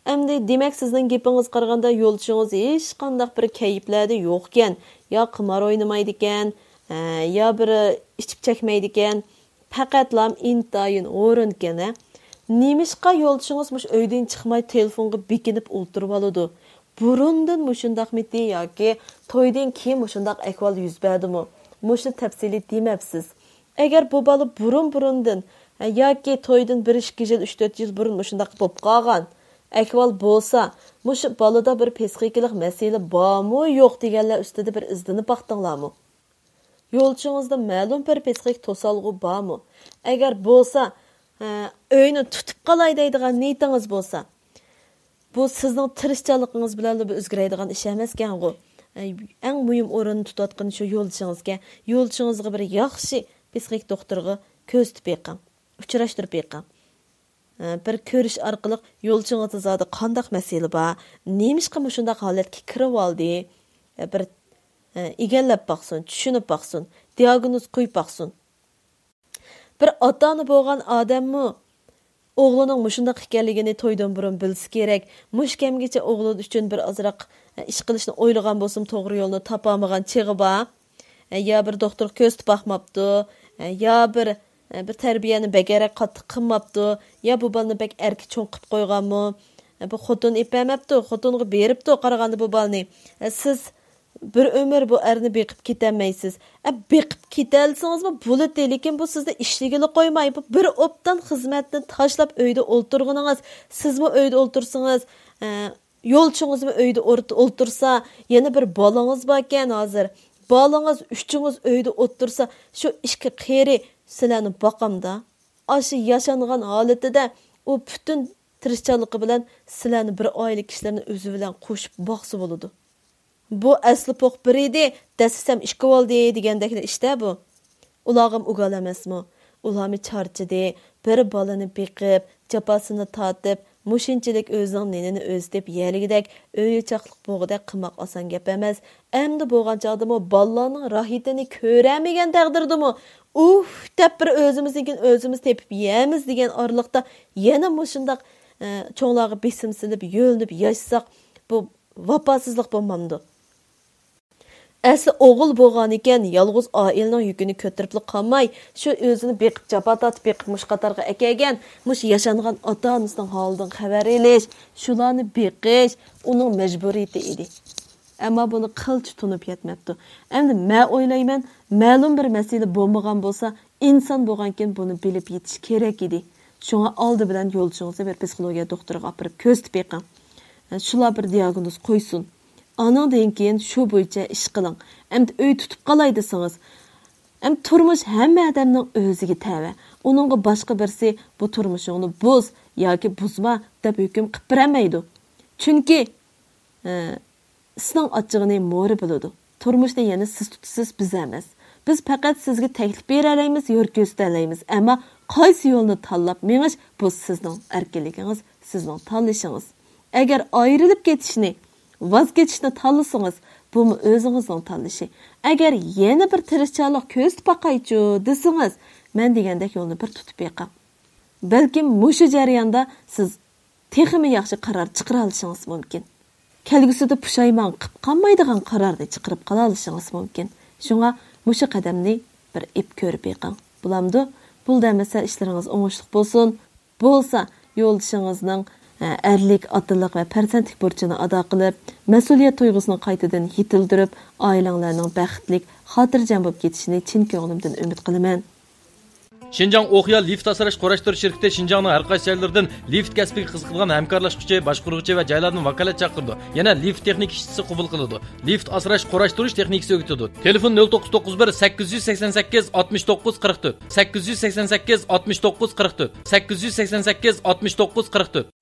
ئەمدى دېمەك سىزنىڭ گېپىڭىزگە قارىغاندا يولدىشىڭىز ھېچقانداق بىر كەيپلەردە يوقكەن، يا قىمار ئوينىمايدىكەن، ھە، يا بىر ئىچىپ چەكمەيدىكەن، پەقەتلا ئىنتايىن ھۇرۇنكەن، ھە. نېمىشقا يولدىشىڭىز مۇشۇ ئۆيدىن چىقماي تېلېفونغا بېكىنىپ ئولتۇرۇۋالىدۇ؟ بۇرۇندىن مۇشۇنداقمىتى ياكى تويدىن كېيىن مۇشۇنداق ئەھۋال يۈز بەردىمۇ؟ مۇشۇنى تەپسىلىي دېمەپسىز. ئەگەر بۇ بالا بۇرۇن-بۇرۇندىن، ھە، ياكى تويدىن بىر ئىككى يىل، ئۈچ تۆت يىل بۇرۇن مۇشۇنداق بولۇپ قالغان ئەھۋال بولسا، مۇشۇ بالىدا بىر پسىخىكىلىق مەسىلە بارمۇ يوق دېگەنلەر ئۈستىدە بىر ئىزدىنىپ باقتىڭلارمۇ؟ يولدىشىڭىزدا مەلۇم بىر پسىخىك توسالغۇ بارمۇ؟ ئەگەر بولسا، ھە، ئۆينى تۇتۇپ قالاي دەيدىغان نىيىتىڭىز بولسا، بۇ سىزنىڭ تىرىشچانلىقىڭىز بىلەنلا بۇ ئۆزگىرەيدىغان ئىش ئەمەسكەنغۇ. ئەڭ مۇھىم ئورۇننى تۇتۇۋاتقىنى شۇ يولدىشىڭىزكەن. يولدىشىڭىزغا بىر ياخشى پسىخىك دوختۇرغا كۆرسىتىپ بېقىڭ، ئۇچراشتۇرۇپ بېقىڭ. بىر كۆرۈش ئارقىلىق يولدىشىڭىزدا زادى قانداق مەسىلە بار، نېمىشقا مۇشۇنداق ھالەتكە كىرىۋالدى، بىر ئىگىلەپ باقسۇن، چۈشىنىپ باقسۇن، دىئاگنوز قويۇپ باقسۇن. بىر ئاتا-ئانا بولغان ئادەممۇ ئوغلىنىڭ مۇشۇنداق ئىكەنلىكىنى تويدىن بۇرۇن بىلسە كېرەك. مۇشۇ كەمگىچە ئوغلى ئۈچۈن بىر ئازراق ئىش قىلىشنى ئويلىغان بولسىمۇ، توغرا يولنى تاپالمىغان چېغى بار. يا بىر دوختۇرغا كۆرسىتىپ باقماپتۇ، يا بىر، بىر تەربىيەنى بەكرەك قاتتىق قىلماپتۇ، يا بۇ بالىنى بەك ئەركە چوڭ قىلىپ قويغانمۇ، بۇ خوتۇن ئېپەرمەپتۇ، خوتۇنغا بېرىپتۇ قارىغاندا بۇ بالىنى. سىز بىر ئۆمۈر بۇ ئەرنى بېقىپ كېتەلمەيسىز. ئە، بېقىپ كېتەلسىڭىزمۇ بولىدۇ، لېكىن بۇ سىزنى ئىشلىگىلى قويماي، بۇ بىر ئوبدان خىزمەتنى تاشلاپ ئۆيدە ئولتۇرغىنىڭىز، سىزمۇ ئۆيدە ئولتۇرسىڭىز، ئە، يولدىشىڭىزمۇ ئۆيدە ئورت-، ئولتۇرسا، يەنە بىر بالىڭىز باركەن ھازىر. بالىڭىز ئۈچىڭىز ئۆيدە ئولتۇرسا، شۇ ئىككى قېرى سىلەرنى باقامدا؟ ئاشۇ ياشانغان ھالىتىدە ئۇ پۈتۈن تىرىشچانلىقى بىلەن سىلەرنى بىر ئائىلە كىشىلىرىنى ئۆزى بىلەن قوشۇپ باقسا بولىدۇ. بۇ ئەسلى پوق بىر ئىدى، دەسسىسەم ئىككى بولدى دېگەندەكلا ئىشتە بۇ. ئۇلارغىمۇ ئۇگال ئەمەسمۇ؟ ئۇلارمۇ چارچىدى، بىر بالىنى بېقىپ، جاپاسىنى تارتىپ، مۇشۇنچىلىك ئۆزىنىڭ نېنىنى ئۆزىتىپ يەلىگۈدەك ئۆيىچاقلىق بوغۇدەك قىلماق ئاسان گەپ ئەمەس. ئەمدى بولغان چاغدىمۇ بالىلارنىڭ راھىتىنى كۆرەلمىگەن تەقدىردىمۇ، ئۇھ دەپ بىر ئۆزىمىزنىڭكىنى ئۆزىمىز تېپىپ يەيمىز دېگەن ئارىلىقتا يەنە مۇشۇنداق، ئە، چوڭلارغا بېسىم سېلىپ، يۆلىنىپ ياشىساق، بۇ ۋاپاسىزلىق بولمامدۇ؟ ئەسلى ئوغۇل بولغانىكەن، يالغۇز ئائىلىنىڭ يۈكىنى كۆتۈرۈپلا قالماي، شۇ ئۆزىنى بېقىپ، جاپا تارتىپ بېقىپ، مۇشۇ قاتارغا ئەكەلگەن، مۇشۇ ياشانغان ئاتا-ئانىسىنىڭ ھالىدىن خەۋەر ئېلىش، شۇلارنى بېقىش ئۇنىڭ مەجبۇرىيىتى ئىدى. ئەمما بۇنى قىلچە تونۇپ يەتمەپتۇ. ئەمدى مەن ئويلايمەن، مەلۇم بىر مەسىلە بولمىغان بولسا، ئىنسان بولغانكىن بۇنى بىلىپ يېتىش كېرەك ئىدى. شۇڭا ئالدى بىلەن يولدىشىڭىزنى بىر پسىخولوگىيە دوختۇرىغا ئاپىرىپ كۆرسىتىپ بېقىڭ. شۇلار بىر دىئاگنوز قويسۇن. ئانىڭدىن كېيىن شۇ بويىچە ئىش قىلىڭ. ئەمدى ئۆي تۇتۇپ قالاي دېسىڭىز، ئەمدى تۇرمۇش ھەممە ئادەمنىڭ ئۆزىگە تەۋە. ئۇنىڭغا باشقا بىرسى بۇ تۇرمۇشۇڭنى بۇز ياكى بۇزما دەپ ھۆكۈم قىلىپ بېرەلمەيدۇ. چۈنكى، ئە، ئىسنىڭ ئاچچىقىنى مورا بىلىدۇ. تۇرمۇشنى يەنە سىز تۇتىسىز، بىز ئەمەس. بىز پەقەت سىزگە تەكلىپ بېرەلەيمىز، يول كۆرسىتەلەيمىز. ئەمما قايسى يولنى تاللاپ مېڭىش، بۇ سىزنىڭ ئەركىنلىكىڭىز، سىزنىڭ تاللىشىڭىز. ئەگەر ئايرىلىپ كېتىشنى، ۋاز كېچىشنى تاللىسىڭىز، بۇمۇ ئۆزىڭىزنىڭ تاللىشى. ئەگەر يەنە بىر تىرىشچانلىق كۆرسىتىپ باقايچۇ دېسىڭىز، مەن دېگەندەك يولنى بىر تۇتۇپ بېقىڭ. بەلكىم مۇشۇ جەرياندا سىز تېخىمۇ ياخشى قارار چىقىرالىشىڭىز مۇمكىن. كەلگۈسىدە پۇشايمان قىپ قالمايدىغان قارارنى چىقىرىپ قالالىشىڭىز مۇمكىن. شۇڭا مۇشۇ قەدەمنى بىر ئېپ كۆرۈپ بېقىڭ. بولامدۇ؟ بولدى ئەمەسە ئىشلىرىڭىز ئوڭۇشلۇق بولسۇن. بولسا يولدىشىڭىزنىڭ، ئە، ئەرلىك، ئاتىلىق ۋە پەرزەنتلىك بۇرچىنى ئادا قىلىپ، مەسئۇلىيەت تۇيغۇسىنى قايتىدىن يېتىلدۈرۈپ، ئائىلەڭلارنىڭ بەختلىك، خاتىرجەم بولۇپ كېتىشىنى چىن كۆڭلۈمدىن ئۈمىد قىلىمەن. شىنجاڭ ئوخيا لىفت ئاسراش قۇراشتۇرۇش شىركىتى شىنجاڭنىڭ ھەر قايسى جايلىرىدىن لىفت كەسپىگە قىزىقىدىغان ھەمكارلاشقۇچى، باشقۇرغۇچى ۋە جايلاردىن ۋاكالەت چاقىرىدۇ. يەنە لىفت تېخنىك ئىشچىسى قوبۇل قىلىدۇ. لىفت ئاسراش قۇراشتۇرۇش تېخنىكىسى ئۆگىتىدۇ. تېلېفون: نۆل توققۇز توققۇز بىر، سەككىز يۈز سەكسەن سەككىز، ئاتمىش توققۇز، قىرىق تۆت، سەككىز يۈز سەكسەن سەككىز، ئاتمىش توققۇز، قىرىق تۆت، سەككىز يۈز سەكسەن سەككىز، ئاتمىش توققۇز، قىرىق تۆت.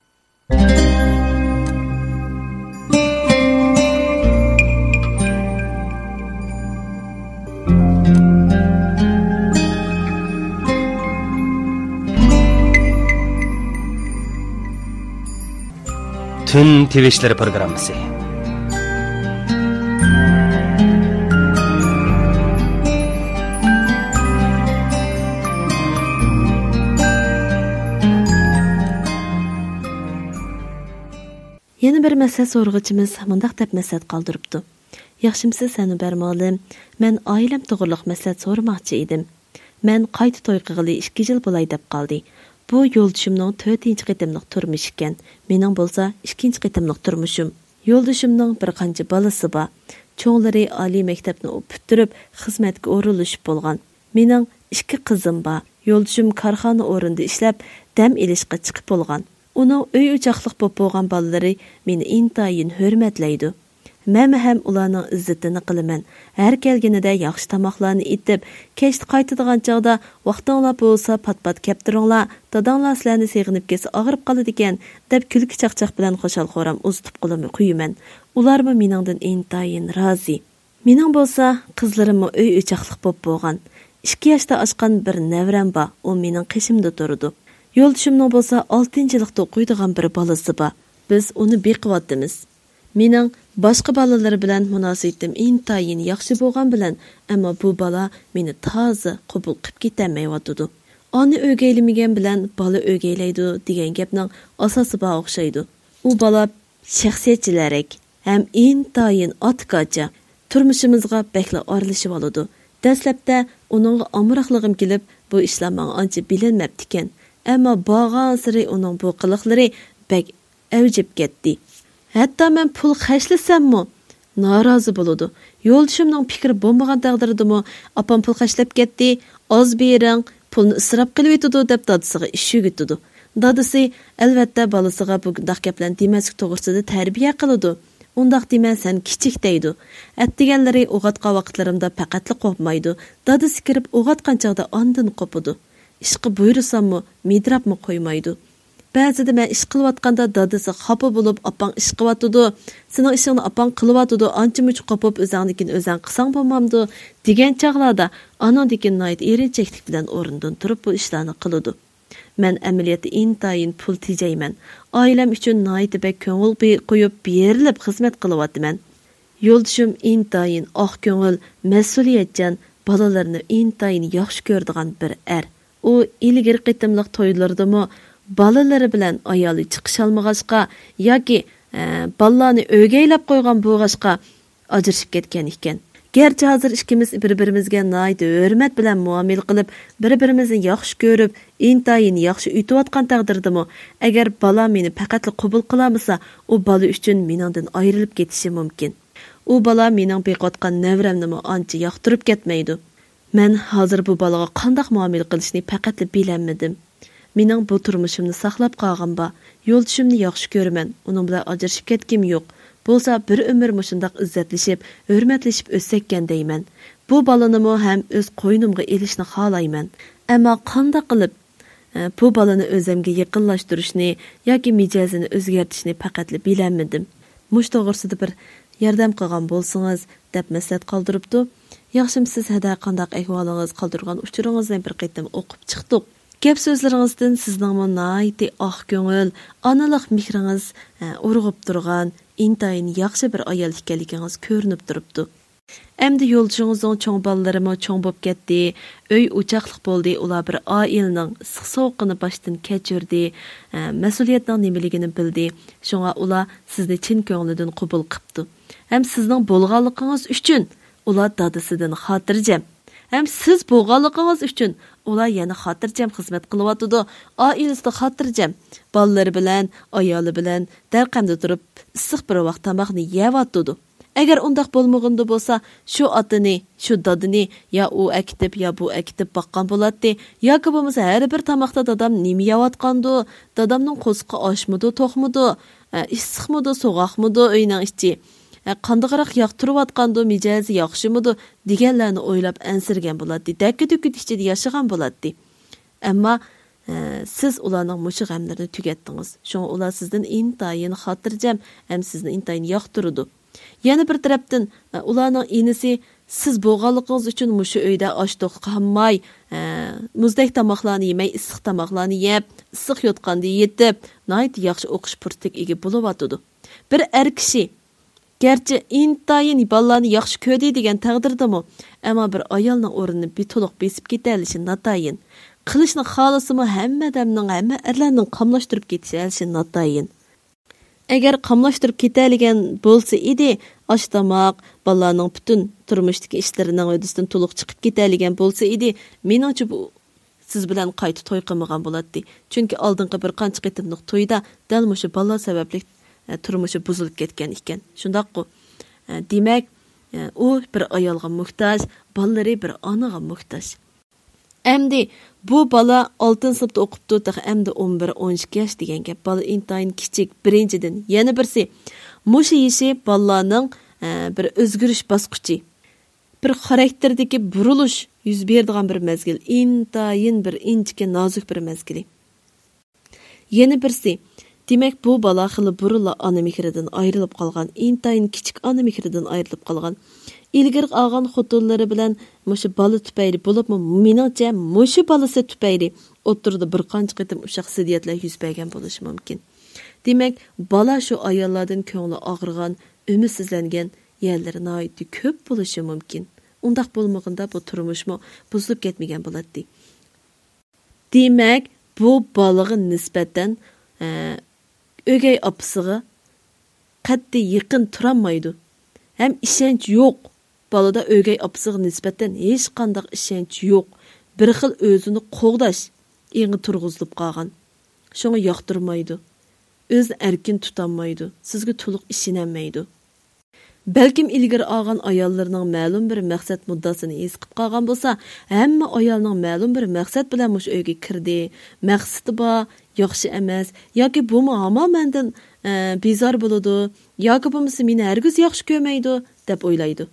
تۈن تىۋىشلىرى پروگراممىسى. بىر مەسلىھەت سورىغۇچىمىز مۇنداق دەپ مەسلىھەت قالدۇرۇپتۇ: «ياخشىمسىز سەنۇبەر مۇئەللىم، مەن ئائىلەم توغرىلىق مەسلىھەت سورىماقچى ئىدىم. مەن قايتا توي قىلغىلى ئىككى يىل بولاي دەپ قالدى. بۇ يولدىشىمنىڭ تۆتىنچى قېتىملىق تۇرمۇشى ئىكەن، مېنىڭ بولسا ئىككىنچى قېتىملىق تۇرمۇشۇم. يولدىشىمنىڭ بىر قانچە بالىسى بار. چوڭلىرى ئالىي مەكتەپنى پۈتتۈرۈپ، خىزمەتكە ئورۇنلىشىپ بولغان. مېنىڭ ئىككى قىزىم بار. يولدىشىم كارخانا ئورنىدا ئىشلەپ، دەم ئېلىشقا چىقىپ بولغان. ئۇنىڭ ئۆي ئوچاقلىق بولۇپ بولغان بالىلىرى مېنى ئىنتايىن ھۆرمەتلەيدۇ. مەن ھەم ئۇلارنىڭ ئىززىتىنى قىلىمەن. ھەر كەلگىنىدە ياخشى تاماقلارنى ئېتىپ، كەچتە قايتىدىغان چاغدا ۋاقتىڭلار بولسا پات-پات كەپ تۇرۇڭلار، داداڭلار سىلەرنى سېغىنىپ كەتسە ئاغرىپ قالىدىكەن» دەپ كۈلكە-چاقچاق بىلەن خۇشال-خۇرام ئۇزىتىپ قويىمەن. ئۇلارمۇ مېنىڭدىن ئىنتايىن رازى. مېنىڭ بولسا قىزلىرىممۇ ئۆي ئوچاقلىق بولۇپ بولغان. ئىككى ياشتا ئاشقان بىر نەۋرەم بار، ئۇ مېنىڭ قېشىمدا تۇرىدۇ. يولدىشىمنىڭ بولسا ئالتىنچى يىللىقتا ئوقۇيدىغان بىر بالىسى بار. بىز ئۇنى بېقىۋاتىمىز. مېنىڭ باشقا بالىلىرى بىلەن مۇناسىۋىتىم ئىنتايىن ياخشى بولغان بىلەن، ئەمما بۇ بالا مېنى تازا قوبۇل قىپ كېتەلمەيۋاتىدۇ. ئانا ئۆگەيلىمىگەن بىلەن بالا ئۆگەيلەيدۇ دېگەن گەپنىڭ ئاساسى بار ئوخشايدۇ. ئۇ بالا شەخسىيەتچىلەرەك ھەم ئىنتايىن ئاتىكاچا، تۇرمۇشىمىزغا بەكلا ئارىلىشىۋالىدۇ. دەسلەپتە ئۇنىڭغا ئامراقلىقىم كېلىپ، بۇ ئىشلار ماڭا ئانچە بىلىنمەپتىكەن. ئەمما بارغانسېرى ئۇنىڭ بۇ قىلىقلىرى بەك ئەۋجىپ كەتتى. ھەتتا مەن پۇل خەجلىسەممۇ نارازى بولىدۇ. يولدىشىمنىڭ پىكرى بولمىغان تەقدىردىمۇ، «ئاپام پۇل خەجلەپ كەتتى، ئاز بېرىڭ، پۇلنى ئىسراپ قىلىۋېتىدۇ» دەپ دادىسىغا ئىش يۈگۈتىدۇ. دادىسى، ئەلۋەتتە، بالىسىغا بۇنداق گەپلەرنى دېمەسلىك توغرىسىدا تەربىيە قىلىدۇ. «ئۇنداق دېمە، سەن كىچىك» دەيدۇ. ئەتىگەنلىرى ئويغاتقان ۋاقىتلىرىمدا پەقەتلا قوپمايدۇ. دادىسى كىرىپ ئويغاتقان چاغدا ئاندىن قوپىدۇ. ئىشقا بۇيرۇساممۇ، مىدىراپمۇ قويمايدۇ. بەزىدە مەن ئىش قىلىۋاتقاندا دادىسى خاپا بولۇپ، «ئاپاڭ ئىش قىلىۋاتىدۇ، سېنىڭ ئىشىڭنى ئاپاڭ قىلىۋاتىدۇ، ئانچە-مۇنچە قوپۇپ ئۆزۈڭنىڭكىنى ئۆزۈڭ قىلساڭ بولمامدۇ؟» دېگەن چاغلاردا، ئانىڭدىن كېيىن ناھايىتى ئېرىنچەكلىك بىلەن ئورنىدىن تۇرۇپ بۇ ئىشلارنى قىلىدۇ. مەن ئەمەلىيەتتە ئىنتايىن پۇل تېجەيمەن. ئائىلەم ئۈچۈن ناھايىتى بەك كۆڭۈل بې-، قويۇپ، بېرىلىپ خىزمەت قىلىۋاتىمەن. يولدىشىم ئىنتايىن ئاق كۆڭۈل، مەسئۇلىيەتچان، بالىلىرىنى ئىنتايىن ياخشى كۆرىدىغان بىر ئەر. ئۇ ئىلگىرى قېتىملىق تويلىرىدىمۇ بالىلىرى بىلەن ئايالى چىقىشالمىغاچقا ياكى، ئە، بالىلارنى ئۆگەيلەپ قويغان بولغاچقا ئاجرىشىپ كەتكەن ئىكەن. گەرچە ھازىر ئىككىمىز بىر-بىرىمىزگە ناھايىتى ھۆرمەت بىلەن مۇئامىلە قىلىپ، بىر-بىرىمىزنى ياخشى كۆرۈپ، ئىنتايىن ياخشى ئۆتۈۋاتقان تەقدىردىمۇ، ئەگەر بالام مېنى پەقەتلا قوبۇل قىلالمىسا، ئۇ بالا ئۈچۈن مېنىڭدىن ئايرىلىپ كېتىشى مۇمكىن. ئۇ بالا مېنىڭ بېقىۋاتقان نەۋرەمنىمۇ ئانچە ياقتۇرۇپ كەتمەيدۇ. مەن ھازىر بۇ بالىغا قانداق مۇئامىلە قىلىشنى پەقەتلا بىلەلمىدىم. مېنىڭ بۇ تۇرمۇشۇمنى ساقلاپ قالغىنىم بار. يولدىشىمنى ياخشى كۆرىمەن. ئۇنىڭ بىلەن ئاجرىشىپ كەتكۈم يوق. بولسا بىر ئۆمۈر مۇشۇنداق ئىززەتلىشىپ، ھۆرمەتلىشىپ ئۆتسەككەن دەيمەن. بۇ بالىنىمۇ ھەم ئۆز قوينۇمغا ئېلىشنى خالايمەن. ئەمما قانداق قىلىپ، ئە، بۇ بالىنى ئۆزۈمگە يېقىنلاشتۇرۇشنى ياكى مىجەزىنى ئۆزگەرتىشنى پەقەتلا بىلەلمىدىم. مۇشۇ توغرىسىدا بىر ياردەم قىلغان بولسىڭىز، دەپ مەسلىھەت قالدۇرۇپتۇ. ياخشىمسىز ھەدە، قانداق ئەھۋالىڭىز، قالدۇرغان ئۇچۇرىڭىزنى بىر قېتىم ئوقۇپ چىقتۇق. گەپ سۆزلىرىڭىزدىن سىزنىڭمۇ ناھايىتى ئاق كۆڭۈل، ئانىلىق مېھرىڭىز، ئە، ئۇرغۇپ تۇرغان، ئىنتايىن ياخشى بىر ئايال ئىكەنلىكىڭىز كۆرۈنۈپ تۇرۇپتۇ. ئەمدى يولدىشىڭىزنىڭ چوڭ بالىلىرىمۇ چوڭ بوپ كەتتى، ئۆي ئوچاقلىق بولدى، ئۇلار بىر ئائىلىنىڭ ئىسسىق سوغۇقىنى باشتىن كەچۈردى، ئە، مەسئۇلىيەتنىڭ نېمىلىكىنى بىلدى. شۇڭا ئۇلار سىزنى چىن كۆڭلىدىن قوبۇل قىپتۇ. ھەم سىزنىڭ بولغانلىقىڭىز ئۈچۈن ئۇلار دادىسىدىن خاتىرجەم. ھەم سىز بولغانلىقىڭىز ئۈچۈن ئۇلار يەنە خاتىرجەم خىزمەت قىلىۋاتىدۇ. ئائىلىسىدە خاتىرجەم. بالىلىرى بىلەن، ئايالى بىلەن دەرقەمدە تۇرۇپ، ئىسسىق بىر ۋاق تاماقنى يەۋاتىدۇ. ئەگەر ئۇنداق بولمىغىنىدا بولسا، شۇ ئاتىنى، شۇ دادىنى يا ئۇ ئەكېتىپ، يا بۇ ئەكېتىپ باققان بولاتتى. ياكى بولمىسا، ھەر بىر تاماقتا دادام نېمە يەۋاتقاندۇ، دادامنىڭ قورسىقى ئاچمىدۇ، توقمىدۇ، ئە، ئىسسىقمىدۇ، سوغۇقمىدۇ ئۆينىڭ ئىچى، ئە، قانداقراق ياقتۇرۇۋاتقاندۇ، مىجەزى ياخشىمىدۇ دېگەنلەرنى ئويلاپ ئەنسىرىگەن بولاتتى. دەككە-دۈككە ئىچىدە ياشىغان بولاتتى. ئەمما، ئە، سىز ئۇلارنىڭ مۇشۇ غەملىرىنى تۈگەتتىڭىز. شۇڭا ئۇلار سىزدىن ئىنتايىن خاتىرجەم ھەم سىزنى ئىنتايىن ياقتۇرىدۇ. يەنە بىر تەرەپتىن، ئە، ئۇلارنىڭ ئىنىسى سىز بولغانلىقىڭىز ئۈچۈن مۇشۇ ئۆيدە ئاچ-توق قالماي، ئە، مۇزدەك تاماقلارنى يېمەي، ئىسسىق تاماقلارنى يەپ، ئىسسىق يوتقاندا يېتىپ، ناھايىتى ياخشى ئوقۇش پۇرسىتىگە ئىگە بولۇۋاتىدۇ. بىر ئەر كىشى گەرچە ئىنتايىن بالىلارنى ياخشى كۆردى دېگەن تەقدىردىمۇ، ئەمما بىر ئايالنىڭ ئورنىنى بىر تولۇق بېسىپ كېتەلىشى ناتايىن. قىلىشنى خالىسىمۇ، ھەممە ئادەمنىڭ، ھەممە ئەرلەرنىڭ قاملاشتۇرۇپ كېتىشى ناتايىن. ئەگەر قاملاشتۇرۇپ كېتەلىگەن بولسا ئىدى، ئاش-تاماق، بالىلارنىڭ پۈتۈن تۇرمۇشتىكى ئىشلىرىنىڭ ھۆددىسىدىن تولۇق چىقىپ كېتەلىگەن بولسا ئىدى، مېنىڭچە بۇ سىز بىلەن قايتا توي قىلمىغان بولاتتى. چۈنكى ئالدىنقى بىر قانچە قېتىملىق تويدا دەل مۇشۇ بالىلار سەۋەبلىك، ئە، تۇرمۇشى بۇزۇلۇپ كەتكەن ئىكەن. شۇنداققۇ؟ ئە، دېمەك، ئە، ئۇ بىر ئايالغا موھتاج، بالىلىرى بىر ئانىغا موھتاج. ئەمدى بۇ بالا ئالتىنچى سىنىپتا ئوقۇپتۇ، تېخى ئەمدى ئون بىر، ئون ئىككى ياش دېگەن گەپ. بالا ئىنتايىن كىچىك. بىرىنچىدىن، يەنە بىرسى، مۇشۇ يېشى بالىلارنىڭ، ئە، بىر ئۆزگىرىش باسقۇچى، بىر خاراكتېردىكى بۇرۇلۇش يۈز بېرىدىغان بىر مەزگىل، ئىنتايىن بىر ئىنچىكە نازۇك بىر مەزگىلى. يەنە بىرسى، دېمەك، بۇ بالا خېلى بۇرۇنلا ئانا مېھرىدىن ئايرىلىپ قالغان، ئىنتايىن كىچىك ئانا مېھرىدىن ئايرىلىپ قالغان. ئىلگىرى ئالغان خوتۇنلىرى بىلەن مۇشۇ بالا تۈپەيلى، بولۇپمۇ مېنىڭچە مۇشۇ بالىسى تۈپەيلى ئوتتۇرىدا بىر قانچە قېتىم ئۇششاق زىددىيەتلەر يۈز بەرگەن بولۇشى مۇمكىن. دېمەك، بالا شۇ ئاياللاردىن كۆڭلى ئاغرىغان، ئۈمىدسىزلەنگەن يەرلىرى ناھايىتى كۆپ بولۇشى مۇمكىن. ئۇنداق بولمىغىندا بۇ تۇرمۇشمۇ بۇزۇلۇپ كەتمىگەن بولاتتى. دېمەك، بۇ بالىغا نىسبەتەن، ئە، ئۆگەي ئاپىسىغا قەتئىي يېقىن تۇرالمايدۇ. ھەم ئىشەنچ يوق. بالىدا ئۆگەي ئاپىسىغا نىسبەتەن ھېچقانداق ئىشەنچ يوق. بىر خىل ئۆزىنى قوغداش ئېڭى تۇرغۇزۇلۇپ قالغان. شۇڭا ياقتۇرمايدۇ. ئۆزىنى ئەركىن تۇتالمايدۇ. سىزگە تولۇق ئىشىنەلمەيدۇ. بەلكىم ئىلگىرى ئالغان ئاياللىرىنىڭ مەلۇم بىر مەقسەت مۇددىسىنى ھېس قىلىپ قالغان بولسا، ھەممە ئايالنىڭ مەلۇم بىر مەقسەت بىلەن مۇشۇ ئۆيگە كىردى، مەقسىتى بار، ياخشى ئەمەس، ياكى بۇمۇ ھامان مەندىن، ئە، بىزار بولىدۇ، ياكى بولمىسا مېنى ھەرگىز ياخشى كۆرمەيدۇ، دەپ ئويلايدۇ.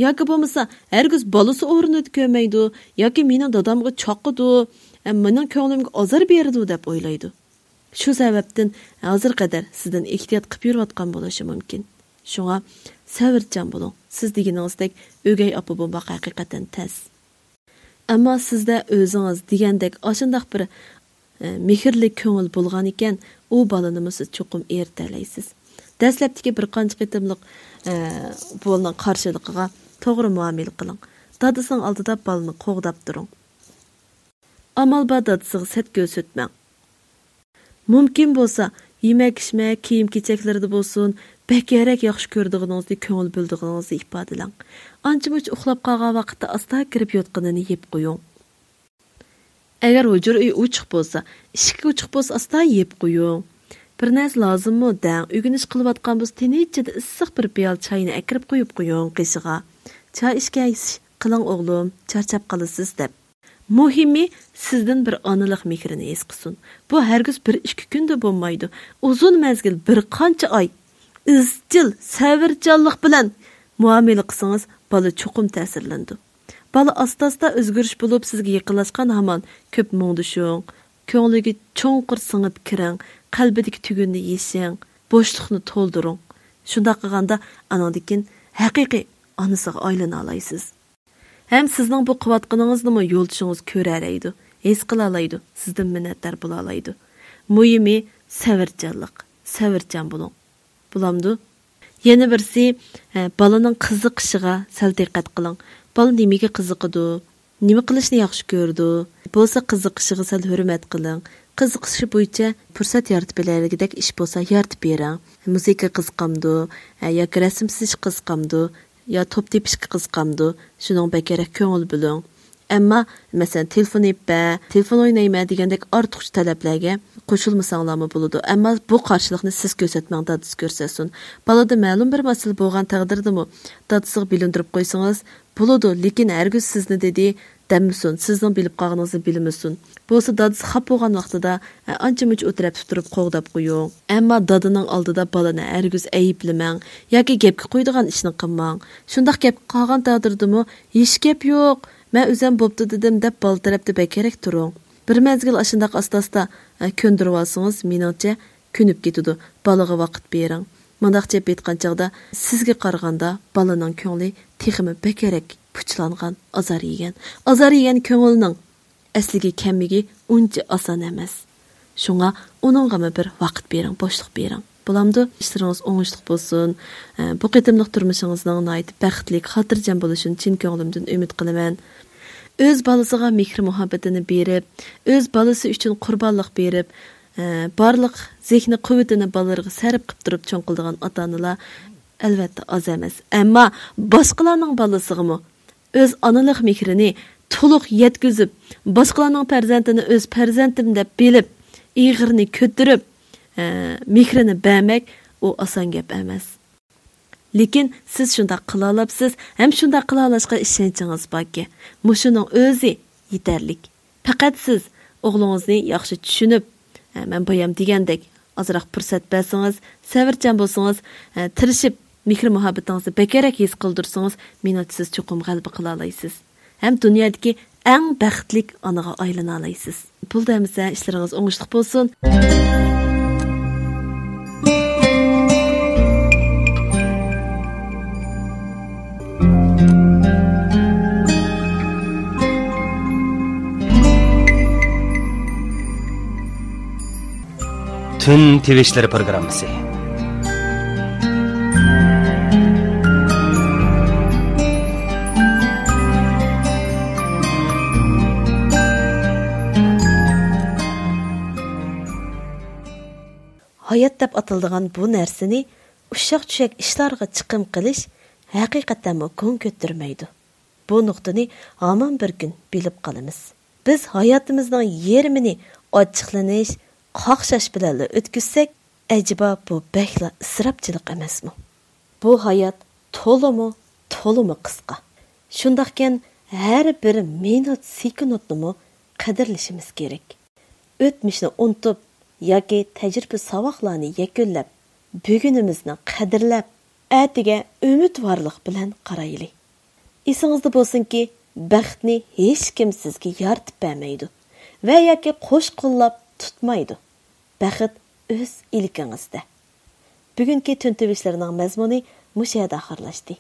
ياكى بولمىسا ھەرگىز بالىسى ئورنىدا كۆرمەيدۇ، ياكى مېنىڭ دادامغا چاقىدۇ، ئە، مېنىڭ كۆڭلۈمگە ئازار بېرىدۇ، دەپ ئويلايدۇ. شۇ سەۋەبتىن ھازىر قەدەر سىزدىن ئېھتىيات قىلىپ يۈرۈۋاتقان بولۇشى مۇمكىن. شۇڭا سەۋرچان بولۇڭ. سىز دېگىنىڭىزدەك ئۆگەي ئاپا بولماق ھەقىقەتەن تەس. ئەمما سىزدە ئۆزىڭىز دېگەندەك ئاشۇنداق بىر، ئە، مېھىرلىك كۆڭۈل بولغان ئىكەن، ئۇ بالىنىمۇ سىز چوقۇم ئېرىتەلەيسىز. دەسلەپتىكى بىر قانچە قېتىملىق، ئە، بالىنىڭ قارشىلىقىغا توغرا مۇئامىلە قىلىڭ. دادىسىنىڭ ئالدىدا بالىنى قوغداپ تۇرۇڭ. ئامال بار دادىسىغا سەت كۆرسەتمەڭ. مۇمكىن بولسا، يېمەك-ئىچمەك، كىيىم-كېچەكلىرىدە بولسۇن، بەكرەك ياخشى كۆرىدىغىنىڭىزنى، كۆڭۈل بۆلىدىغىنىڭىزنى ئىپادىلەڭ. ئانچە-مۇنچە ئۇخلاپ قالغان ۋاقىتتا ئاستا كىرىپ يوتقىنىنى يېپىپ قويۇڭ. ئەگەر ھۇجرا ئۆي ئوچۇق بولسا، ئىشىكى ئوچۇق بولسا، ئاستا يېپىپ قويۇڭ. بىر نەرسە لازىممۇ دەڭ، ئۆگىنىش قىلىۋاتقان بولسا، تىنچىدا ئىسسىق بىر پىيالە چاينى ئەكىرىپ قويۇپ قويۇڭ قېشىغا. چاي ئىچكەچ، «قىلىڭ ئوغلۇم، چارچاپ قالىسىز» دەپ. مۇھىمى، سىزدىن بىر ئانىلىق مېھرىنى ھېس قىلسۇن. بۇ ھەرگىز بىر ئىككى كۈندە بولمايدۇ. ئۇزۇن مەزگىل، بىر قانچە ئاي، ئىزچىل سەۋرچانلىق بىلەن مۇئامىلە قىلسىڭىز، بالا چوقۇم تەسىرلىنىدۇ. بالا ئاستا-ئاستا ئۆزگىرىش بولۇپ، سىزگە يېقىنلاشقان ھامان كۆپ مۇڭدىشىڭ، كۆڭلىگە چوڭقۇر سىڭىپ كىرىڭ، قەلبىدىكى تۈگۈننى يېشىڭ، بوشلۇقنى تولدۇرۇڭ. شۇنداق قىلغاندا، ئانىڭدىن كېيىن ھەقىقىي ئانىسىغا ئايلىنالايسىز. ھەم سىزنىڭ بۇ قىلىۋاتقىنىڭىزنىمۇ يولدىشىڭىز كۆرەلەيدۇ، ھېس قىلالايدۇ، سىزدىن مىننەتدار بولالايدۇ. مۇھىمى سەۋرچانلىق، سەۋرچان بولۇڭ. بولامدۇ؟ يەنە بىرسى، ھە، بالىنىڭ قىزىقىشىغا سەل دىققەت قىلىڭ. بالا نېمىگە قىزىقىدۇ؟ نېمە قىلىشنى ياخشى كۆرىدۇ؟ بولسا قىزىقىشىغا سەل ھۆرمەت قىلىڭ. قىزىقىشى بويىچە پۇرسەت يارىتىپ بېرەلىگۈدەك ئىش بولسا يارىتىپ بېرىڭ. مۇزىكا قىزىقامدۇ؟ ھە، ياكى رەسىم سىزىش قىزىقامدۇ؟ يا توپ تېپىشقا قىزىقامدۇ؟ شۇنىڭغا بەكرەك كۆڭۈل بۆلۈڭ. ئەمما، مەسىلەن، تېلېفون ئېلىپ بەر، تېلېفون ئوينايمەن دېگەندەك ئارتۇقچە تەلەپلەرگە قوشۇلمىساڭلارمۇ بولىدۇ. ئەمما بۇ قارشىلىقنى سىز كۆرسەتمەڭ، دادىسى كۆرسەتسۇن. بالىدا مەلۇم بىر مەسىلە بولغان تەقدىردىمۇ دادىسىغا بىلىندۈرۈپ قويسىڭىز بولىدۇ، لېكىن ھەرگىز سىزنى دېدى دەممىسۇن، سىزنىڭ بىلىپ قالغىنىڭىزنى بىلمىسۇن. بولسا دادىسى خاپا بولغان ۋاقتىدا، ئە، ئانچە-مۇنچە ئۇ تەرەپتە تۇرۇپ قوغداپ قويۇڭ. ئەمما دادىنىڭ ئالدىدا بالىنى ھەرگىز ئەيىبلىمەڭ ياكى گەپكە قويىدىغان ئىشنى قىلماڭ. شۇنداق گەپكە قالغان تەقدىردىمۇ، «ھېچ گەپ يوق، مەن ئۆزۈم بوپتۇ دېدىم» دەپ بالا تەرەپتە بەكرەك تۇرۇڭ. بىر مەزگىل ئاشۇنداق ئاستا-ئاستا، ئە، كۆندۈرۈۋالسىڭىز، مېنىڭچە، كۆنۈپ كېتىدۇ. بالىغا ۋاقىت بېرىڭ. مۇنداقچە ئېيتقان چاغدا، سىزگە قارىغاندا بالىنىڭ كۆڭلى تېخىمۇ بەكرەك پۇچلانغان، ئازار يېگەن. ئازار يېگەن كۆڭۈلنىڭ ئەسلىگە كەلمىكى ئۇنچە ئاسان ئەمەس. شۇڭا ئۇنىڭغىمۇ بىر ۋاقىت بېرىڭ، بوشلۇق بېرىڭ. بولامدۇ؟ ئىشلىرىڭىز ئوڭۇشلۇق بولسۇن. ئە، بۇ قېتىملىق تۇرمۇشىڭىزنىڭ ناھايىتى بەختلىك، خاتىرجەم بولۇشىنى چىن كۆڭلۈمدىن ئۈمىد قىلىمەن. ئۆز بالىسىغا مېھرى-مۇھەببىتىنى بېرىپ، ئۆز بالىسى ئۈچۈن قۇربانلىق بېرىپ، ئە، بارلىق زېھنىي قۇۋۋىتىنى بالىلىرىغا سەرپ قىلىپ تۇرۇپ چوڭ قىلىدىغان ئاتا-ئانىلار ئەلۋەتتە ئاز ئەمەس. ئەمما باشقىلارنىڭ بالىسىغىمۇ ئۆز ئانىلىق مېھرىنى تولۇق يەتكۈزۈپ، باشقىلارنىڭ پەرزەنتىنى ئۆز پەرزەنتىم دەپ بىلىپ، ئېغىرىنى كۆتۈرۈپ، ئە، مېھرىنى بەرمەك، ئۇ ئاسان گەپ ئەمەس. لېكىن سىز شۇنداق قىلالاپسىز ھەم شۇنداق قىلالاشقا ئىشەنچىڭىز باركى، مۇشۇنىڭ ئۆزى يېتەرلىك. پەقەت سىز ئوغلىڭىزنى ياخشى چۈشىنىپ، ھە، مەن بايام دېگەندەك، ئازراق پۇرسەت بەرسىڭىز، سەۋرچان بولسىڭىز، ھە، تىرىشىپ، مېھرى-مۇھەببىتىڭىزنى بەكرەك ھېس قىلدۇرسىڭىز، مېنىڭچە سىز چوقۇم غەلىبە قىلالايسىز. ھەم دۇنيادىكى ئەڭ بەختلىك ئانىغا ئايلىنالايسىز. بولدى ئەمىسە، ئىشلىرىڭىز ئوڭۇشلۇق بولسۇن. تۈن تىۋىشلىرى پروگراممىسى. ھايات دەپ ئاتىلىدىغان بۇ نەرسىنى ئۇششاق-چۈششەك ئىشلارغا چىقىم قىلىش ھەقىقەتەنمۇ گۇڭ كۆتۈرمەيدۇ. بۇ نۇقتىنى ھامان بىر كۈن بىلىپ قالىمىز. بىز ھاياتىمىزنىڭ يېرىمىنى ئاچچىقلىنىش، قاقشاش بىلەنلا ئۆتكۈزسەك، ئەجەبا بۇ بەكلا ئىسراپچىلىق ئەمەسمۇ؟ بۇ ھايات تولىمۇ، تولىمۇ قىسقا. شۇنداقكەن، ھەر بىر مىنۇت، سېكۇنتنىمۇ قەدىرلىشىمىز كېرەك. ئۆتمۈشنى ئۇنتۇپ ياكى تەجرىبە-ساۋاقلارنى يەكۈنلەپ، بۈگۈنىمىزنى قەدىرلەپ، ئەتىگە ئۈمىدۋارلىق بىلەن قارايلى. ئېسىڭىزدە بولسۇنكى، بەختنى ھېچكىم سىزگە يارىتىپ بەرمەيدۇ ۋە ياكى قوش قوللاپ تۇتمايدۇ. بەخت ئۆز ئىلكىڭىزدە. بۈگۈنكى تۈن تىۋىشلىرىنىڭ مەزمۇنى مۇشۇ يەردە ئاخىرلاشتى.